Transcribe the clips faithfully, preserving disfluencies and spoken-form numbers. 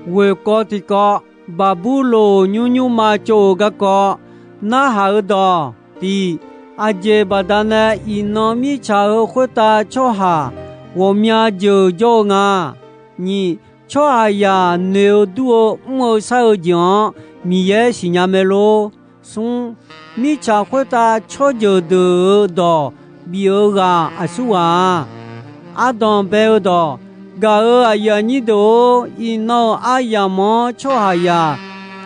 Ghoeq kawv tiqkawv, Baqburloq nymr nymrma tsov-euq garkawv narhaq-eu dawq tiq, aqjeq baqdanae iqnan mirtsaq heu khoertav tsawrhaq ghawqmya jeuq jawr-eu nga. Nyiq, tsawrhaqzaq noeq-eu dur-eu mr-eu shar-eu jeq-anr Miqyaer siqnya mae lor. Smr, mirtsaq khoertav tsawrjeuq deuq-euq dawq bif-eu ghaq aqsur ghaq-a. Ardanq bae-eu dawq, gaq-euq aqyuif aqnyir deuq-or, iqnan-euq aryamq-anr tsawrhaqzaq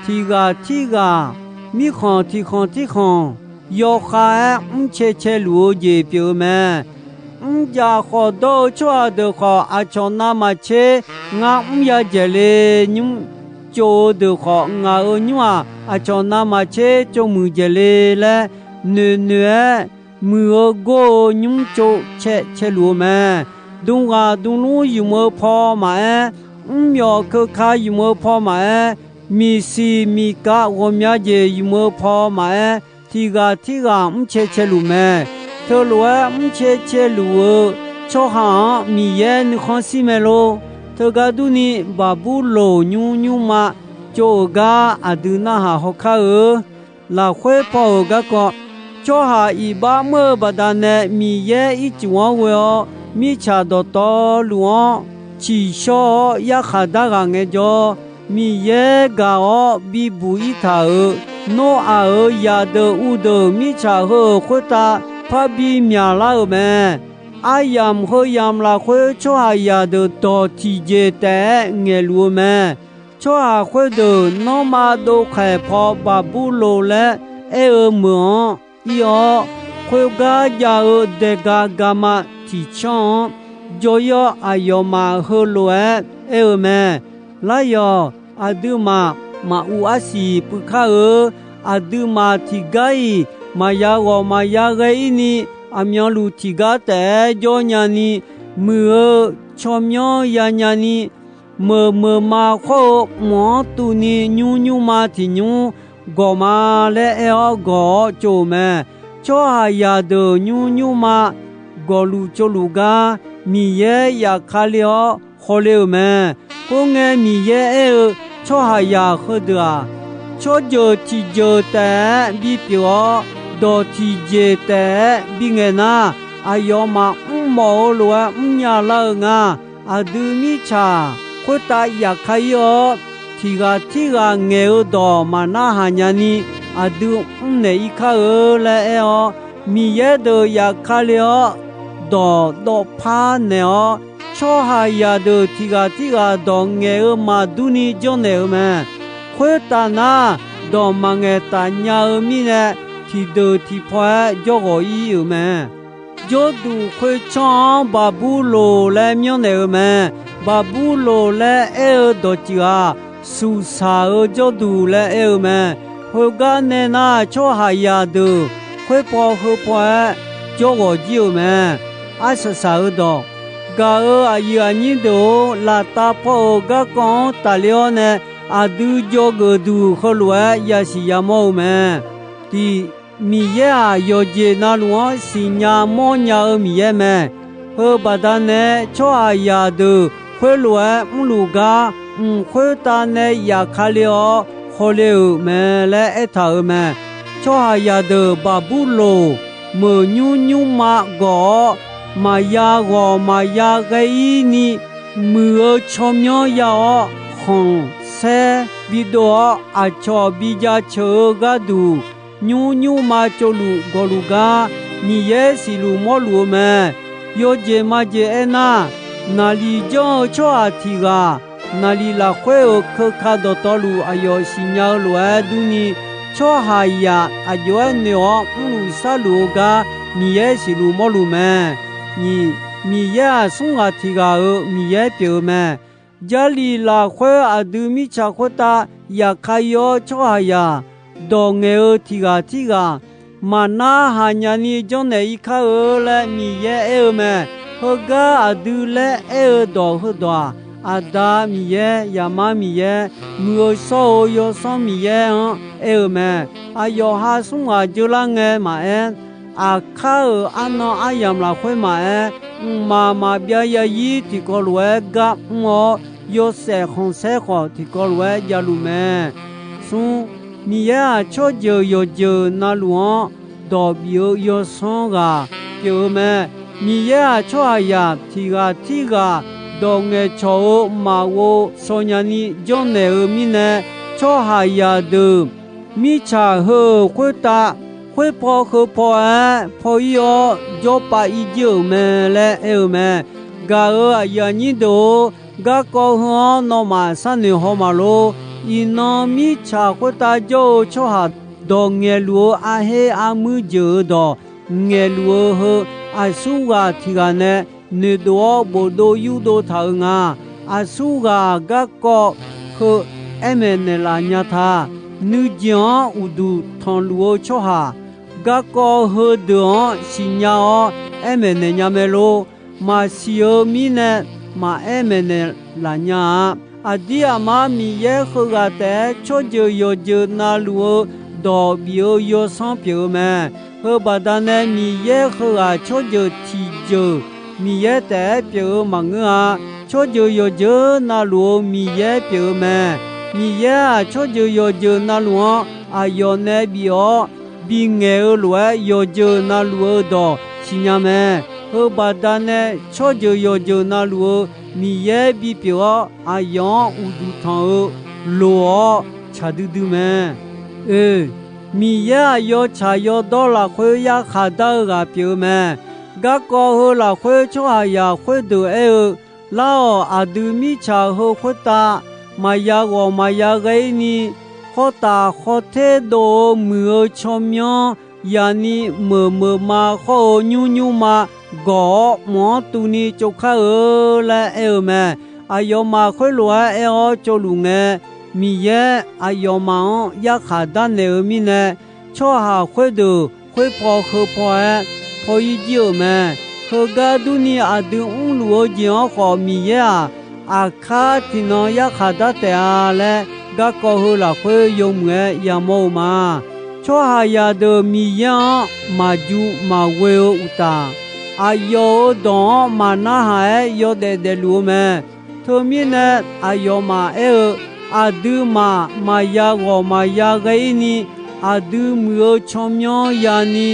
tiq ghaq tirghaq, mirkhanq tiq khanq tirkhanq yawkhav-aer mrcae caeluf-eu jeq pyeuf-eu mae. Mrjaf khawf dawr-eu tsawrhaq deuq khawf, aqcawq navmaqtser ngar mrya dzaeq le. Nymr tsov-eu deuq khawf, ngaq-euq nymr-aq, aqcawq navmaqtser tsovmuiq dzaeq le laer noeqnoeq-aer, muiq-eu gor-eu nymr tsov cae caeluf-eu mae. Dmghaq dmlmr ymq-eu paw maqaer, mrmyawf keuka ymq-eu paw maqaer, miqsiq miqkav ghawqmya jeq ymq-eu paw maqaer, tiq ghaq tirghaq mrcae caeluf mae. Teulof-aer mrcae caeluf-eu tsawrhaq-anr Miqyaer nuikhanr shir mae lor. Teugar durni, Baqburloq nymr nymrma tsov-euq gar aqdui narhaq hawkar-eu lafkhoer paw-euq garkawv, tsawrhaq iqbax mr-eu baqdanae Miqyaer ircuf-anr ghoe-awr, mirtsaq dawqtawvluf-anr tsiqshawr-awr yarkhaq dar ghaq ngaejawr, Miqyaer gaq-awr bibuq ir taq-euq Noraq-euq zaqdeuq uvdeuq mirtsaq heu-euq khoertav parbi myaqlar-euq mae. Aryamq heu yamq lafkhoer tsawrhaqzaq deuq dawq tiqjeq taef-aer ngaeqluf-eu mae. Tsawrhaq khoerdeuq nanrma dovkhaeq paw Baqburloq laer aer-eu meuq-anr ir-awr, khoergar jav-eu daega gama tiq canr-anr jawr-ir-awr, aqyawfmaf heulof-aer aer-eu mae. Lar yawq, aqduimaf maquv arsiq puiv kar-eu. Aqduimaf tiqgar-iq maqya ghawq maqya ghae-ir ni, aqmyanluf tiqgar taef-aer jawr nyani, muiq-eu tsawrmyanr yanya ni, meuq meuq ma khawr-eu mq-anr tuvni nymr nymrma tiq nymr gawq ma laer aer-awr gawq-awr tsov-euq mae. Tsawrhaqzaq deuq nymr nymrma gawqluf tsovluf gar Miqyaer yafkale-awr hawle-euq mae. Khoerngae Miqyaer aer-eu, tsawrhaqzaq heudeuq-aq, tsawrjeuq tiqjeuq taef-aer bipyeuf-awr, dawq tiqjeq taef-aer bingaeq nar, aqyawfmaf mrmawf-eu lof-aer mrnya lar-eu nga. Aqdui mirtsaq khoertav yafkale-awr, tiq ghaq tirghaq ngaeq-eu dawq maqnar haq nya ni, aqdui mrnaeq ir kar-eu laer aer-awr, Miqyaer deuq yafkale-awr dawq dawvpar naeq-awr, tsawrhaqzaq deuq tiq ghaq tirghaq dawq ngaeq-eu maqdur ni janrnaeq-eu mae. Khoertaf nar, dawq maqngaeq taf nya-eu mirnae, tiqdeuq tiqpaw-aer jawr ghawq ir-euq mae. Jawrduq khoertsanr-anr Baqburloq laer myanrnaeq-eu mae. Baqburloq laer aer-eu dawqtsuif-aq, suqsaq-eu jawrduq laer aer-eu mae. Khoergar nae nar, tsawrhaqzaq deuq khoerpaw heupaw-aer jawr ghawq jir-euq mae. Arsaq saq-eu dawq, gaq-euq aqyuif aqnyir deuq-or, laftav paw-euq garkawv-anr tafler-awr nae, aqdui jawrgeuf duq heulof-aer yasiq yamawr-eu mae. Tiq, Miqyaer-aq, yawqjeq navluf-anr siqnya mawrnya-eu Miqyaer mae. Heu baqdanae tsawrhaqzaq deuq khoerlof-aer mrluf gar, mq khoertav nae yafkale-awr hawle-euq mae laer aertaq-euq mae. Tsawrhaqzaq deuq Baqburloq meuq nymr nymrma gawq-awr, maqya ghawq maqya ghae-ir ni, muiq-eu tsawrmyanr ya-awr, khanq saer bidov-awr, aqcawq bijaceuq-eu gharduq, nymr nymrma tsovluf gawqluf gar, Miqyaer siqluf mawrluf-eu mae. Yawjeq majeq aernar, naqliq janr-eu tsawrhaq tiq ghaq, naqliq lafkhoer-euq keuka dawqtawvluf aqyawf siqnya-eu lof-aer durni, tsawrhaqzaq aqjox-aer noeq-awr mrluf sharluf-eu gar, Miqyaer siqluf mawrluf mae. Nyiq, Miqyaer-aq, smr ghaq tiq ghaq-euq Miqyaer pyeuf-eu mae. Jarlif lafkhoer aqdui mirtsaq khoertav yafkale-awr tsawrhaqzaq dawq ngaeq-eu tiq ghaq tirghaq maqnar haq nya ni janrnaeq ir kar-eu laer Miqyaer aer-eu mae. Heugar aqdui laer aer-eu dawq heudawq-aq, Aqda Miqyaer, Zaqmar Miqyaer, Muiq-eu shawr-eu Yawsanr Miqyaer-anr aer-eu mae. Aqyawf ha smr ghaq jeular ngae maqaer, aqkar-euq arnan aryamq lafkhoer maqaer, mqmaq maqbyav yazir tiqkawv lof-aer gar mr-awr, yawshaef khanqsaer khawf tiqkawv lof-aer javluf mae. Smr, Miqyaer-aq, tsawrjeuq yawqjeuq navluf-anr dawq bif-eu yawsanr ghaq pyeuf-eu mae. Miqyaer-aq, tsawrhaqzaq tiq ghaq tirghaq dawq ngaeqcawq-eu maqghov shawnya ni janrnaeq-euq mirnae, tsawrhaqzaq deuq mirtsaq heu-euq khoertav khoerpaw heu paw-aer paw-ir-awr jawrpav ir jir-euq mae laer aer-eu mae. Gaq-euq aqyuif aqnyir deuq-or, garkawv heu-anr nawmaf sharnoeq haw maqlor. Iqnan mirtsaq khoertav jawr-eu tsawrhaq dawq ngaeqluf-eu arher armuir jeuq-euq dawq ngaeqluf-eu heu, aqsurghaq tiq ghaq nae noeqdov-awr bofdov yurdov taq-euq nga. Aqsurghaq garkawv heu aer maeqnaeq laf nya ta. Nuijeq-anr uqduq tanqluf-eu tsawrhaq, garkawv heudeuq-anr siqnya-awr aer maeqnaeq nya mae lor. Maqsiq-eu mirnae maqaer maeqnaeq laf nya-a. Aqdir aqmar Miqyaer heughaq taef-aer tsawrjeuq yawqjeuq navluf-eu dawq bif-eu yawsanr pyeuf-eu mae. Heu baqdanae Miqyaer heughaq tsawrjeuq tiqjeuq Miqyaer taef-aer pyeuf-eu maqngeur-a. Tsawrjeuq yawqjeuq navluf-eu Miqyaer pyeuf-eu mae. Miqyaer-aq, tsawrjeuq yawqjeuq navluf-anr aqyawf nae bif-awr bingaeq-eu lof-aer, yawqjeuq navluf-eu dawq siqnya mae. Heu baqdanae tsawrjeuq yawqjeuq navluf-eu Miqyaer bipyeuf-awr, aqyawf-anr uqduq tanq-eu loq-awr tsaq duidui mae. Oe, Miqyaer aqyawf tsaq yawdawr lafkhoer yarkhaq dar-eu ghaq pyeuf-eu mae. Garkawv heu lafkhoer tsawrhaqzaq khoerdeuq aer-eu, Lar-awq. Aqdui mirtsaq heu khoertav maqya ghawq maqya ghae-ir ni, khawr taf khawr ter dov-eu muiq-eu tsawrmyanr yani meuq meuq ma khawr-eu nymr nymr ma gawq-awr, mq-anr tuvni tsovkar-eu laer aer-eu mae. Aqyawfmaf khoerlof-aer aer-awr tsovluf ngae, Miqyaer aqyawfmaf-anr yarkhaq darnaeq-eu mirnae, tsawrhaq khoerdeuq khoerpaw heu paw-aer paw-ir jir-euq mae. Heugar durni, aqdui mrluf-eu jeq-anr khawf Miqyaer-aq, aqkar tiqnan yarkhaq dar taef-a laer, garkawv heu lafkhoer yawmuiq-aer yamawr-eu ma. Tsawrhaqzaq deuq Miqyaer-anr maqju maqghoe-eu uqtaf, aqyawf-euq dawq-anr maqnarhaq-aer yawdaef daefluf-eu mae. Teumirnae, aqyawfmaf aer-eu, aqduimaf maqya ghawq maqya ghae-ir ni, aqdui muiq-eu tsawrmyanr yani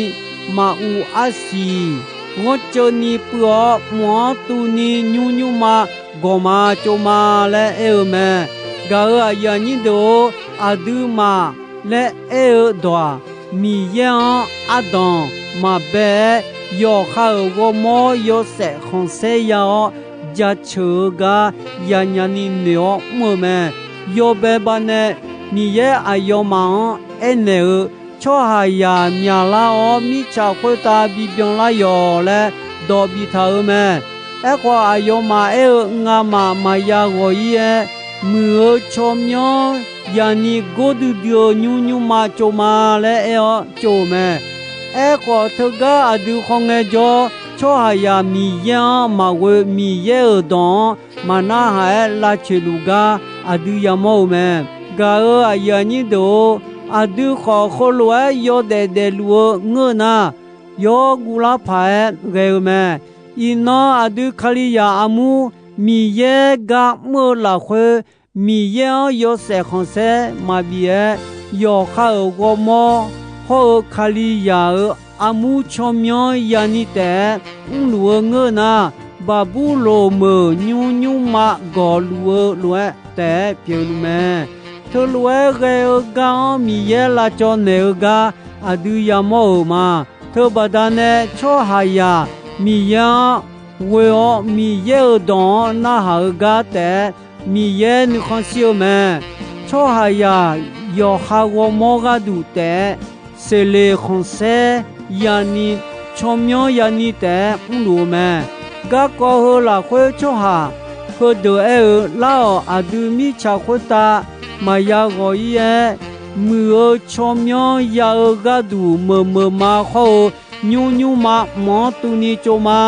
maquq arsiq ghanrceuvni puiv-awr, mq-anr tuvni nymr nymr ma gawq ma tsov ma laer aer-eu mae. Gaq-euq aqyuif aqnyir deuq-or, aqduimaf laer aer-eu dawq-aq, Miqyaer-anr ardanq maqbae-aer, yawqha-euq ghawrmawr yawshaef khanqsaer ya-awr, jaceuq-eu gar yanya ni noeq-awr mr-eu mae. Yawbae banae Miqyaer aqyawfmaf-anr aernaeq-eu, Tsawrhaqzaq myaqlar-awr, mirtsaq khoertav bibyan lar yawq laer dawq biftaq-euq mae. Aerkhawf, aqyawfmaf aer-eu, Ngamaf maqya ghawq-ir-aer, muiq-eu tsawrmyanr yani gordui dui-eu nymr nymr ma tsov ma laer aer-awr tsov-euq mae. Aerkhawf, teugar aqdui khawf ngaejawr, tsawrhaqzaq Miqyaer-anr maqghoe, Miqyaer-euq dawq-anr maqnarhaq-aer lavcoeq luf gar aqdui yamawr-eu mae. Gaq-euq aqyuif aqnyir deuq-or, aqdui khawf heulof-aer yawdaef daefluf-eu ngeur-eu nar, yawr guvlar paq-aer ghae-eu mae. Iqnan aqdui Kalizaq armur Miqyaer gar mr-eu lafkhoer, Miqyaer-anr yawshaef khanqsaer maqbif-aer, yawqha-euq ghawrmawr hawr-eu Kalizaq-euq armur tsawrmyanr yani taef-aer mrluf-eu ngeur-eu nar, Baqburloq meuq nymr nymr ma gawqluf-eu lof-aer taef-aer pyeufluf mae. Teulof-aer ghae-eu gar-anr Miqyaer lavcawv naeq-eu gar aqdui yamawr-euq ma. Teubaqda nae tsawrhaqzaq Miqyaer-anr ghoe-awr, Miqyaer-euq dawq-anr narhaq-eu gar taef-aer Miqyaer nuikhanr shir-eu mae. Tsawrhaqzaq yawqha ghawrmawr gharduq taef-aer seqleq khanqsaer yani, tsawrmyanr yani taef-aer mrluf-eu mae. Garkawv heu lafkhoer tsawrhaq heudeuq aer-eu, Lar-awq. Aqdui mirtsaq khoertav maqya ghawq-ir-aer, muiq-eu tsawrmyanr ya-eu gharduq meuq meuq ma khawr-eu nymr nymr ma mq-anr tuvni tsov ma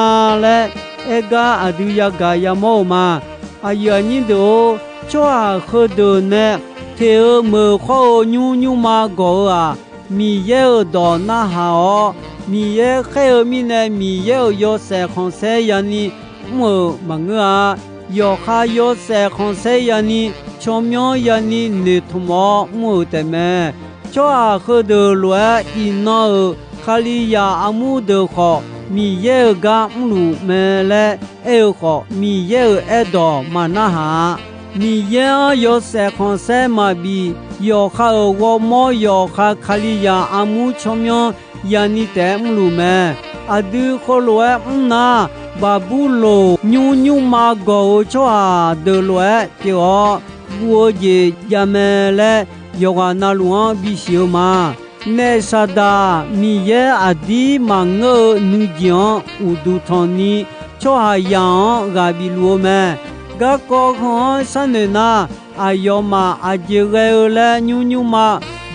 laer aer gar aqdui yagaq yamawr-eu ma. Aqyuif aqnyir deuq-or, tsawrhaq heudeuq nae teq-eu meuq khawr-eu nymr nymr ma gawq-eu-aq, Miqyaer-euq dawq narhaq-awr, Miqyaer khaer-eu mirnae Miqyaer-euq yawshaef khanqsaer yani mr-euq maqngeur-a. yawqha yawshaef khanqsaer yani, tsawrmyanr yani noeqtmq-awr mr-euq taefmae. Tsawrhaq heudeuq lof-aer, iqnan-euq Kalizaq armur deuq khawf, Miqyaer-euq gar mrluf mae laer aer-eu khawf, Miqyaer-euq aerdawq maqnarhaq-a. Miqyaer-anr yawshaef khanqsaer maqbif, yawqha-euq ghawrmawr yawqha Kalizaq armur tsawrmyanr yani taef-aer mrluf mae. Aqdui khoerlof-aer mrnar, Baqburloq nymr nymrma gawq-eu tsawrhaq deuq lof-aer pyeuf-awr, guv-eu jeq javmae laer yawqghaq navluf-anr bisiq-eu ma. Naef Saqdaq Miqyaer aqdir maqngeur-eu nuijeq-anr uqduq tanqni, tsawrhaqzaq-anr ghaq bif luf-eu mae. Garkawv heu-anr sharnoeq nar, aqyawfmaf aqjeq ghae-eu laer nymr nymrma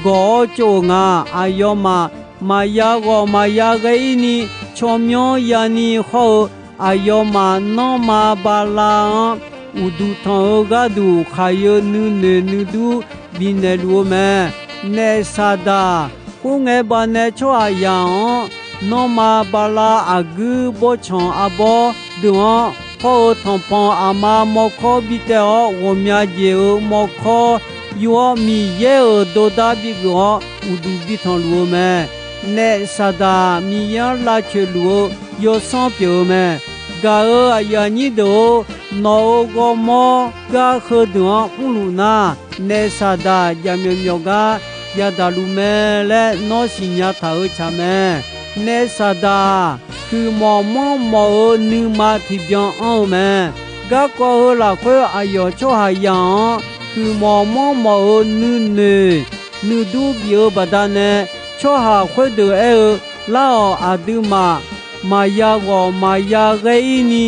gawq-awr tsov-euq nga. Aqyawfmaf maqya ghawq maqya ghae-ir ni, tsawrmyanr yani hawr-eu, aqyawfmaf nanrma bala-anr uqduq tanq-eu gharduq, khaqyeu nuinoeq nuidur bifnaeq luf-eu mae. Naef Saqdaq khoerngae baqnae tsawrhaqzaq-anr nanrma bala aqguir bawrtsanq arbawr deuq-anr hawr-eu tanqpanq aqma mawrkawr bitaev-awr, ghawqmya jeq-euq mawrkawr yur-awr, Miqyaer-euq dordar bigeuf-awr uqduq bitanq luf-eu mae. Naef Saqdaq Miqyaer-anr lavcoeq luf-eu yawsanr pyeuf-eu mae. Gaq-euq aqyuif aqnyir deuq-or, nawq-euq ghawrmawr gar heudeuq-anr mrluf nar, Naef Saqdaq jaqmyawf myawf gar yadaq luf mae laer nawr siqnya taq-euq tsaq mae. Naef Saqdaq, huiqmawf manrmawf-euq nuima tiqbyan anr-eu mae. Garkawv heu lafkhoer aqyawf tsawrhaqzaq-anr huiqmawf manrmawf-euq nuinoeq nuidur bif-eu baqdanae, tsawrhaq khoerdeuq aer-eu, Lar-awq, aqduimaf maqya ghawq maqya ghae-ir ni,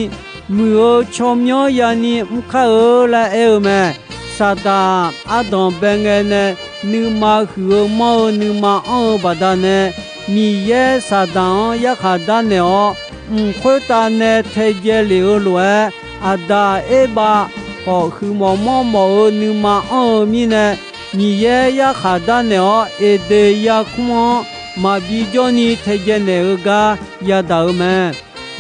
muiq-eu tsawrmyanr yani mr kar-eu laer aer-eu mae. Saqdaq ardanq bae ngae nae nuima huiq-eu manr-eu nuima anr-eu baqdanae, Miqyaer Saqdaq-anr yarkhaq darnaeq-awr, mq khoertav nae taedzae lef-eu lof-aer, Aqdaq Erbav khawf huiqmawf manrmawf-euq nuima anr-eu mirnae, Miqyaer yarkhaq darnaeq-awr, Eqdeq yarkmr-anr maqbi jawrni taedzae naeq-eu gar yadaq-eu mae.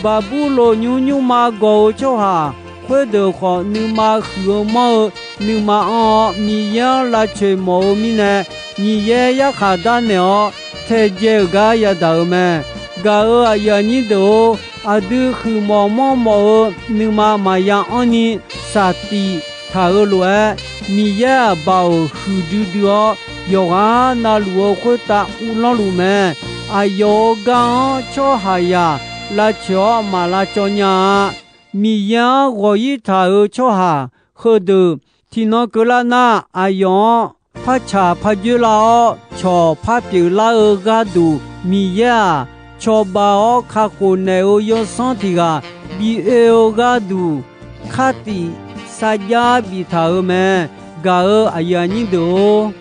Baqburloq nymr nymrma gawq-eu tsawrhaq khoerdeuq khawf, nuima huiq-eu manr-eu nuima anr-awr, Miqyaer-anr lavcoeq mawf-eu mirnae, Miqyaer yarkhaq darnaeq-awr taedzae-euq gar yadaq-euq mae. Gaq-euq aqyuif aqnyir deuq-or, aqdui huiqmawf manrmawf-eu nuima maqya anrni saqtif taq-euq lof-aer, Miqyaer-aq, Baoq huiqdui dui-awr, yawqghaq navluf-eu khoertav uvlanr luf mae. Aqyawf-euq gar-anr tsawrhaqzaq lavcoeq-awr maq lavcawv nya-a. Miqyaer-anr ghawq-ir taq-euq tsawrhaq heudeuq tiqnan keuvlar nar, aqyawf-anr parcaq parjoer lar-awr, cawq par pyeuflar-eu gharduq, Miqyaer-aq, cawba-awr kakhof naeq-euq yawsanr tiq ghaq bi oe-eu gharduq, khartif sarjax biftaq-euq mae. Gaq-euq aqyuif aqnyir deuq-or,